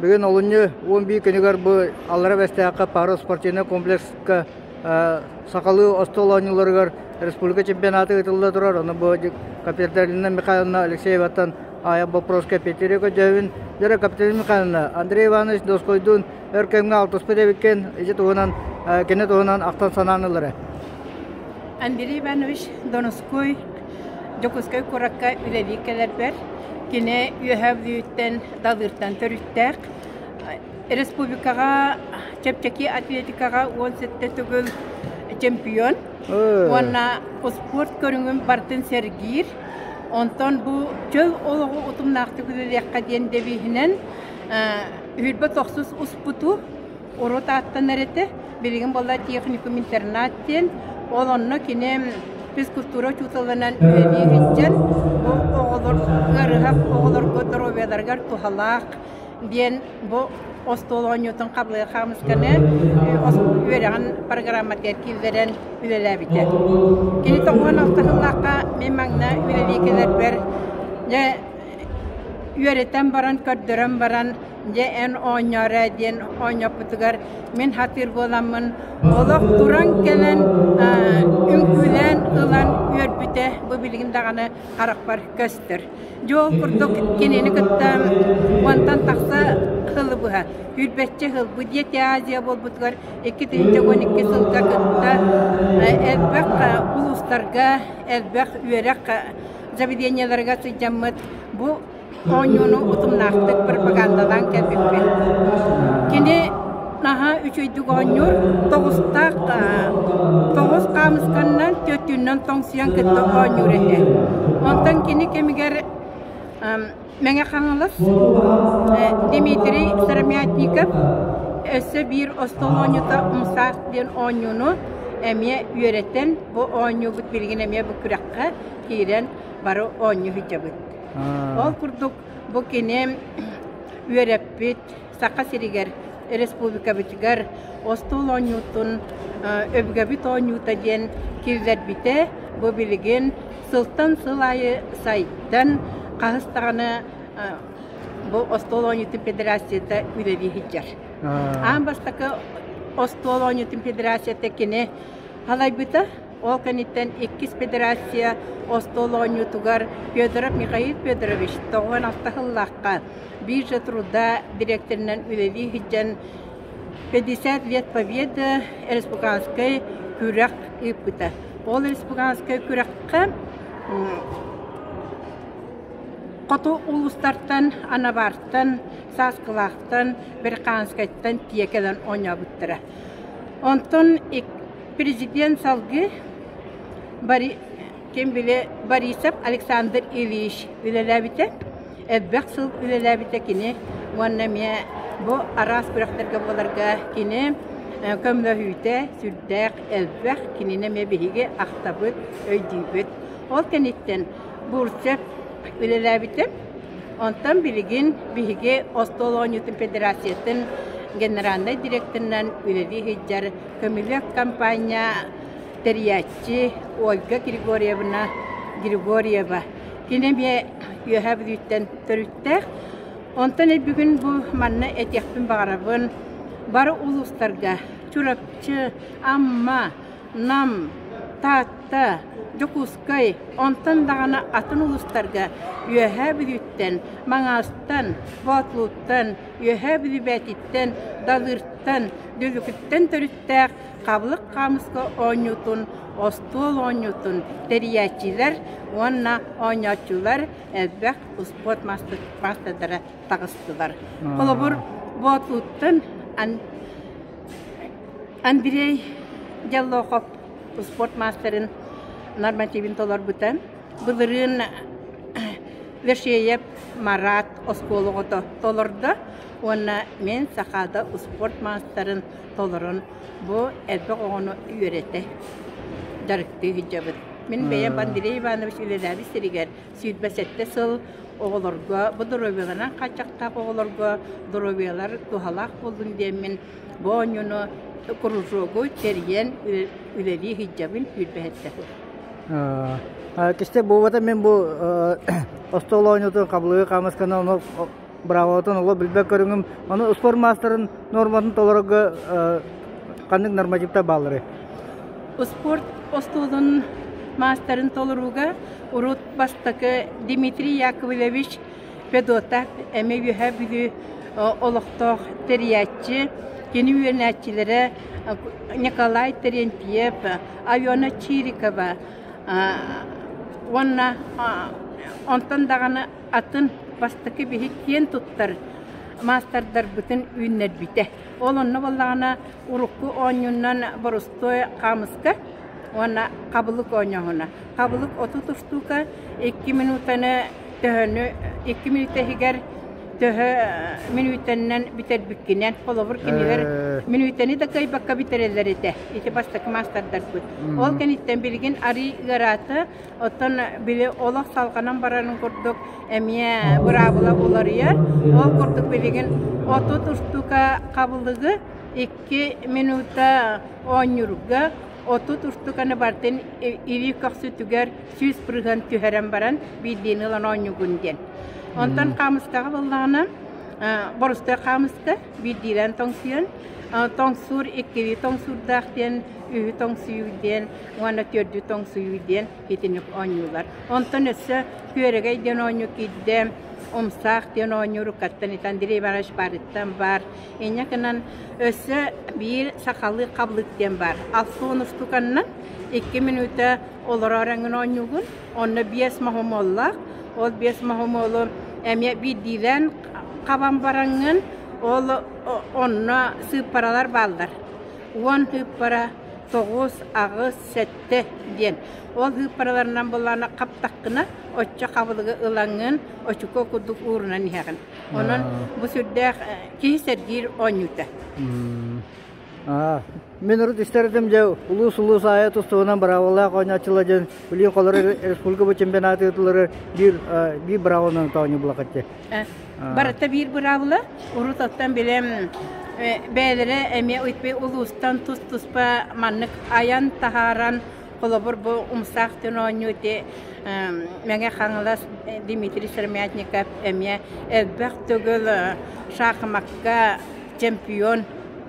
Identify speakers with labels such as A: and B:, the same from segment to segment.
A: Бүгүн олунньу 11 күнүгэр бу Аллара Бэстээххэ Парус спортивнай комплекска сахалыы остуол оонньууларыгар республика чемпионата ыытылла турар. Ону бу Капиталина Михайловна Алексееваттан аайа боппуруоска эппиэттиирэ көрдөөбүн. Дьэ, Капиталина Михайловна, Андрей Иванович Доскойдуун өр кэмҥэ алтыспыт эбиккин, ити туһунан кини туһунан ахтан санаан ылара.
B: Андрей Иванович Донской Дьокуускай куоракка үлэлии кэлэрбэр кини Үөһээ Бүлүүттэн Далыыртан төрүттээх. Республикаҕа чэпчэки атлетикаҕа 17 төгүл чемпион уонна успуорт көрүҥүн барытын сэргиир. Онтон бу чөл олоҕу утумнаахтык үлэлиэххэ диэн девиһинэн үһүрбэ тохсус успуту урут ааттанар этэ. Билигин буолла техникум интернат диэн. Ол онно кини физкультура учууталынан үлэлии сылдьан, бу оҕолор ыарыһах оҕолорго доруобуйаларыгар туһалаах диэн бу остуол оонньуутун хабылыга хаамысканы үөрэҕин программатыгар киллэрэн үлэлээбитэ. Кини 96 сыллаахха мин маҥна үлэлии кэлэрбэр дьэ үөрэтэн баран, көрдөрөн баран дьэ эн оонньоор ээ диэн оонньоппутугар мин хатыыр буоламмын олох туран кэлэн үҥкүүлээн ылан үөрбүтэ бу билигин даҕаны харахпар көстөр. Дьэ ол курдук кинини кытта уонтан тахса сылы быһа сүүрбэччэ сыл бу Дети Азия буолбутугар 2012 сылга кытта элбэх улуустарга элбэх үөрэх заведениеларыгар сылдьаммыт бу оонньууну утумнаахтык пропагандалаан кэлбиппит. Кини наһаа үчүгэйдик оонньуур, тоҕустаах тоҕус хаамысканнан түөртүүннэн тоҥсуйан кытта оонньуур этэ. Онтон кини кэмигэр Мэҥэ Хаҥалас Дмитрий Сыромятников өссө биир остуол оонньуута Умсаах диэн оонньууну эмиэ үөрэтэн, бу оонньуубут билигин эмиэ бу күрэххэ киирэн бары оонньуу сылдьабыт. Ол курдук бу кини үөрэппит Саха сиригэр, республикабытыгар остуол оонньуутун өбүгэбит оонньуута диэн киллэрбитэ. Бу билигин сылтан сыл аайы сайдан, хаһыс даҕаны бу остуол оонньуутун федерацията үлэлии сылдьар. Аан бастакы остуол оонньуутун федерацията кини салайбыта. Ол кэнниттэн иккис федерация остуол оонньуутугар Федоров Михаил Федорович 96 сыллаахха биржа труда дириэктэринэн үлэлии сылдьан 50 лет Победы республиканскай күрэх ыыппыта. Ол республиканскай күрэххэ хоту улуустартан, Анабартан, Сааскылаахтан, Верхоянскайтан тиийэ кэлэн оонньообуттара. Онтон Президент салгыы ким билэ Борисов Александр Ильич үлэлээбитэ. Элбэх сыл үлэлээбитэ кини уонна эмиэ бу араас күрэхтэргэ буоларга кини көмөлөһүүтэ сүрдээх элбэх. Кинини эмиэ биһиги ахтабыт, өйдүүбүт. Ол кэнниттэн Бурцев үлэлээбитэ. Онтон билигин биһиги остуол оонньуутун федерациятын генеральнай директорынан үлэлии сылдьар Көмүлүөк компания тэрийээччи Ольга Григорьевна Григорьева. Кини эмиэ Үөһээ Бүлүүттэн төрүттээх. Онтон бүгүн бу манна этиэхпин баҕарабын. Бары улуустарга Чурапчы, Амма, Нам, Таатта, Дьокуускай, онтон даҕаны атын улуустарга Үөһээ Бүлүүттэн, Маҥаастан, Боотулууттан, Үөһээ Бүлүүбээтиттэн, Далыыртан, Дүлүкүттэн төрүттээх хабылык хаамыска оонньуутун, остуол оонньуутун тэрийээччилэр уонна оонньооччулар элбэх успуорт маастардара таҕыстылар. Холобур, Боотулууттан Андрей Дьоллоохоп успуорт маастарын нормативын толорбута. Былырыын Лешеев Марат оскуола оҕото толордо уонна мин Сахаада успуорт маастарын толорон бу элбэх оҕону үөрэтэ, дьарыктыы сылдьабыт. Мин бэйэм Андрей Иванович үлэлээбит сиригэр 27 сыл оҕолорго, бу доруобуйаларынан хааччахтаах оҕолорго доруобуйалар туһалаах буоллун диэммин бу оонньууну кружогу тэрийэн үлэлии сылдьабын 27 сыл.
A: Кисте буолбата мин бу остуол оонньуутун хабылыгы хаамысканы ону быраабылатын олох билбэт көрүҥүм. Ону спорт маастарын нуорматын толорорго ханнык нормативтар баалларый?
B: Спорт остуолун маастарын толорууга урут бастакы Дмитрий Яковлевич Федотов эмиэ Үөһээ Бүлүү олохтоох тэрийээччи, кини үөрэнээччилэрэ Николай Терентьев, Алена Чирикова уонна онтон даҕаны атын бастакы биһи киэн туттар маастардарбытын үүннэрбитэ. Ол онно буоллаҕына урукку оонньуунан боростуой хаамыска уонна хабылык оонньооһуна. Хабылык 30 устуука 2 минутаны төһөнү 2 мүнүүтэ иһигэр төһө мүнүүтэннэн бүтэрбиккинэн, холобур, кинилэр мүнүүтэни да кыайбакка бүтэрэллэр этэ. Ити бастакы маастардарбыт. Ол кэнниттэн билигин арый ыараата, оттон били олох салҕанан барарын курдук эмиэ быраабыла уларыйар. Ол курдук билигин 30 устука хабылыгы 2 минута оонньуурга 30 устуканы бартын илии көхсүтүгэр 100% түһэрэн баран биирдиини ылан оонньуугун диэн. Онтон хаамыскаҕа буоллаҕына, борустуой хаамыска биирдиилээн тоҥсуйан, тоҥсуур иккилии тоҥсуурдаах диэн, үһү тоҥсуйуу диэн уонна түөрдүү тоҥсуйуу диэн итинник оонньуулар. Онтон өссө күөрэгэй диэн оонньуу киирдэ, умсаах диэн оонньуур уккаттан ити Андрей Иванович баарыттан баар. Инньэ гынан өссө биир сахалыы хабылык диэн баар. Алсуон устуканнан 2 мүнүүтэ олорор эҥин оонньуугун. Онно 5 моһумуоллаах. Ол 5 моһумуолу эмиэ биирдиилээн хабан бараҥҥын, ол онно сыыппаралар бааллар. 10 сыыппара, 9, 8, 7 диэн. Ол сыыппараларынан буллаҕына хаптаххына, оччо хабылыгы ылаҥҥын, очукуо курдук уурунан иһэҕин. Онон бу сүрдээх киһи сэргиир оонньуута.
A: Мин урут истэр этим дьэ улуус-улуус аайы тустугунан быраабылаах оонньооччулар диэн билии холору республика бу чемпионаты ыытыллары биир биир быраабыланан оонньуу булакатте.
B: Барыта биир быраабыла. Урут оттон билем бэйэлэрэ эмиэ уйпи улуустан тус-туспа маннык айан таһааран холобур бу умсаах түн оонньуу ити Мэҥэ Хаҥалас Дмитрий Сыромятников эмиэ элбэх төгүл шахмакка чемпион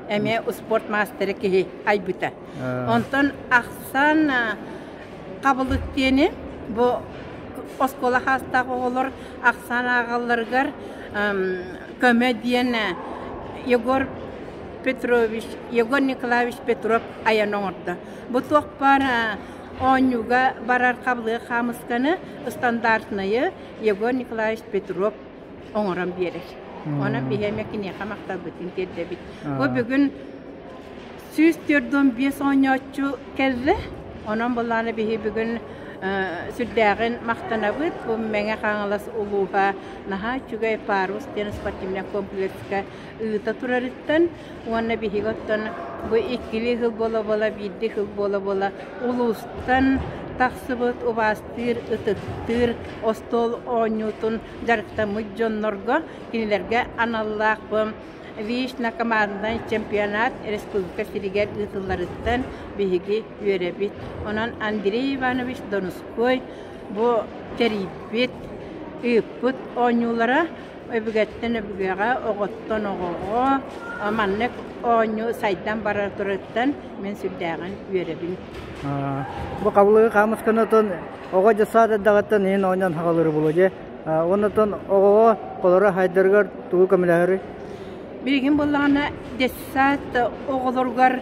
B: эмиэ успуорт маастара киһи айбыта. Онтон ахсан хабылык диэни бу оскуола хаастаах оҕолор ахсаан ааҕалларыгар көмө диэн Егор Петрович, Егор Николаевич Петров айан оҥордо. Бу туох баар оонньууга барар хабылык хаамысканы стандартнайы Егор Николаевич Петров оҥорон биэрэр. Онон биһи эмиэ киниэхэ махталбытын тиэрдэбит. Бу бүгүн 145 оонньооччу кэллэ. Онон былааны биһи бүгүн сүрдээҕин махтанабыт. Бу Мэҥэ Хаҥалас улууһа наһаа үчүгэй Парус диэн спортивнай комплекска ыыта турарыттан уонна биһиги оттон бу иккилии сыл буола-буола биирдии сыл буола-буола улуустан тахсыбыт убаастыыр, ытыктыыр остуол оонньуутун дьарыктаммыт дьоннорго кинилэргэ аналлаах бу лично команднай чемпионат республика сиригэр ыытылларыттан биһиги үөрэбит. Онон Андрей Иванович Донской бу тэрийбит, ыыппыт оонньуулара өбүгэттэн өбүгэҕэ, оҕоттон оҕоҕо маннык оонньуу сайдан барар турарыттан мин сүрдээҕин үөрэбин.
A: Бу хабылыгы хаамысканатын оҕо дьассаат эрдэҕиттэн иһин оонньоон хаҕалыыры буолуо дьэ. Оннотон оҕоҕо холоро хайдарыгар тугу көмөлөһөрүй?
B: Билигин буоллаҕына детсад оҕолоругар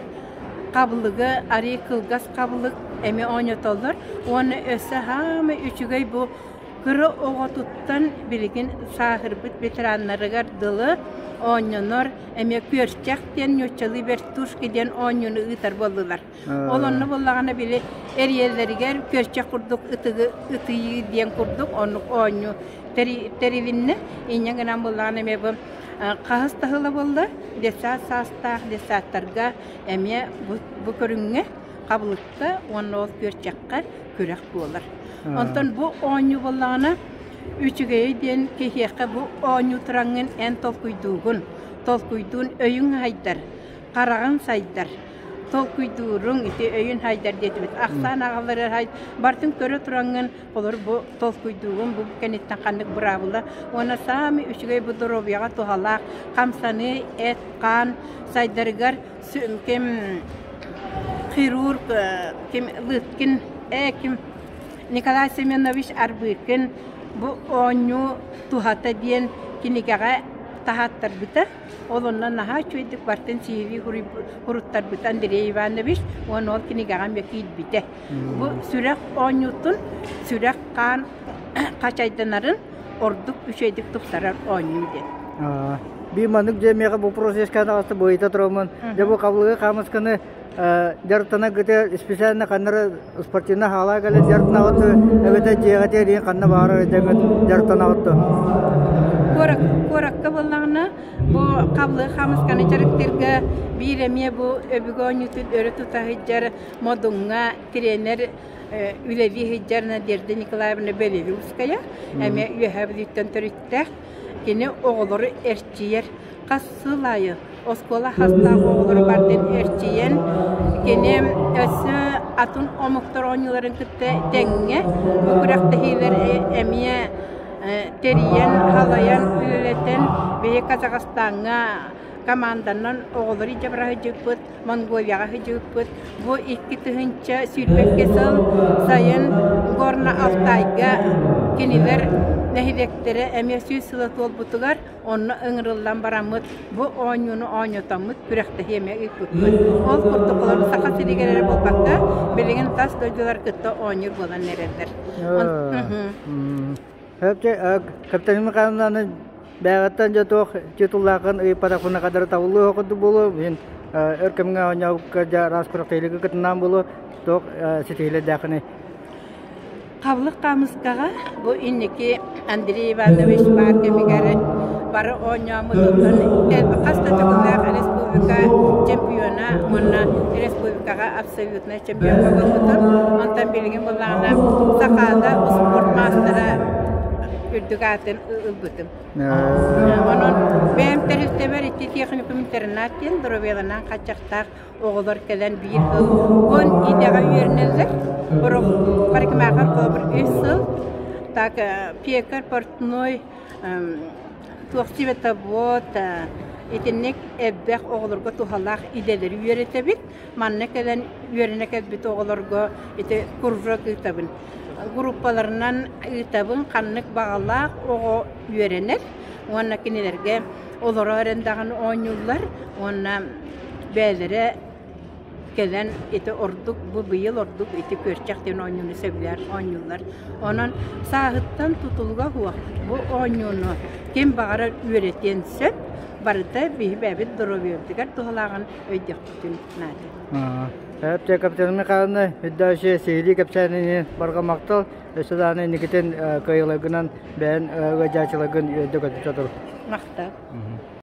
B: хабылыгы арый кылгас хабылык эмиэ оонньотоллор уонна өссө хаамай үчүгэй бу Кыра оҕотуттан билигин сааһырбыт ветераннарыгар дылы оонньонор эмиэ күөрчэх диэн нууччалыы вертушки диэн оонньууну ыытар буоллулар. Ол онно буоллаҕына били эрийэллэригэр күөрчэх курдук ытыгы ытыйыы диэн курдук оннук оонньуу тэрилиннэ. Инньэ гынан буоллаҕына эмиэ бу хаһыс таһыла буолла детсад саастаах детсадтарга эмиэ бу көрүҥҥэ хабылыкка уонна ол күөрчэххэ күрэх буолар. Онтон бу оонньуу буоллаҕына, үчүгэйэ диэн киһиэхэ бу оонньуу тураҥҥын эн толкуйдуугун, толкуйдуун өйүҥ сайдар, хараҕыҥ сайдар. Толкуйдууруҥ ити өйүн хайдар диэтибит. Ахсаан аҕалары хай бартын көрө тураҥҥын олор бу толкуйдуугун бу кэнниттэн ханнык быраабыла уонна саамай үчүгэй бу доруобуйаҕа туһалаах хамсаныы эт хаан сайдарыгар ким хирург ким Лыткин ким Николай Семенович Арбыкин бу оонньуу туһата диэн кинигэҕэ таһааттарбыта. Ол онно наһаа үчүгэйдик бартын сиһилии суруттарбыта Андрей Иванович уонна ол кинигэҕэ эмиэ киирбитэ. Бу сүрэх оонньуутун, сүрэх хаан хачайданарын ордук үчүгэйдик тупсарар оонньуу диэн.
A: Бии маннык дьэ миэхэ вопрос үөскээн таҕыста быйыта тураммын. Дьэ бу хабылыгы хаамысканы дьарыктана гыты специально ханнары спортивный хаалаа кэлэн дьарыктанаҕыт эбэтэр дьиэҕэ тиэрийэн ханна баҕарар дэҥҥит дьарыктанаҕыт
B: Куоракка буоллаҕына бу хабылыгы хаамысканы дьарыктыырга биир эмиэ бу өбүгэ оонньуутун өрө тута сылдьар Модуҥҥа тренер үлэлии сылдьар Надежда Николаевна Белелюбская эмиэ Үөһээ Бүлүүттэн төрүттээх. Кини оҕолору эрчийэр. Хас сыл аайы оскуола хастаах оҕолору бардын эрчийэн, кини өссө атын омуктар оонньууларын кытта тэҥҥэ бу күрэхтэһиилэр эмиэ тэрийэн, халайан, үлэлэтэн биһиги Казахстаҥҥа команданан оҕолору илдьэ бара сылдьыбыппыт. Монголияҕа сылдьыбыппыт. Бу 2022 сыл сайын Горно-Алтайга кинилэр нэһилиэктэрэ эмиэ 100 сыла туолбутугар онно ыҥырыллан бараммыт бу оонньууну оонньотоммут күрэхтэһии эмиэ ыыппыппыт. Ол курдук олору Саха сиригэр эрэ буолбакка, билигин тас дойдулар кытта оонньуур буолан эрэллэр.
A: Капиталина Михайловнаны бэйэҕиттэн дьэ туох титуллааххын ыйыппатахпына хадары табыллыа курдук буолуо. Мин өр кэмҥэ оонньообукка дьэ араас күрэхтэһиилэргэ кытыннаан буолуо. Туох ситиһиилэрдээххиний?
B: Хабылык хаамыскаҕа бу инники Андрей Иванович баар кэмигэр бары оонньооммутуттан хас да төгүллээх республика чемпиона уонна республикаҕа абсолютнай чемпион буолбутум. Онтон билигин буоллаҕына Сахаада спорт маастара үрдүк аатын ылбытым. Онон бэйэм тэрилтэбэр ити техникум интернат диэн доруобуйаларынан хааччахтаах оҕолор кэлэн биир сыл уон идэҕэ үөрэнэллэр. Парикмахер холобур үс сыл. Так пекарь, портной, туох цветовод итинник элбэх оҕолорго туһалаах идэлэри үөрэтэбит. Манна кэлэн үөрэнэ кэлбит оҕолорго ити кружок ыытабын. Группаларынан ыытабын, ханнык баҕалаах оҕо үөрэнэр уонна кинилэргэ олоро эрэн даҕаны оонньууллар уонна бэйэлэрэ кэлэн ити ордук бу быйыл ордук ити күөрчэх диэн оонньууну сөбүлээн оонньууллар. Онон сааһыттан тутулуга суох бу оонньууну ким баҕарар үөрэтиэн сөп. Барыта биһи бэйэбит доруобуйабытыгар туһалааҕын өйдүөхпүтүн наада.
A: Эп Капитан Михайловна үрдээши сиһилии кэпсээнини барҕа махтал. Өссө даҕаны инникитин кыайыыларгынан бэйэн ыалдьааччыларгын үөрдэ көтүтэ тур.
B: Махтал.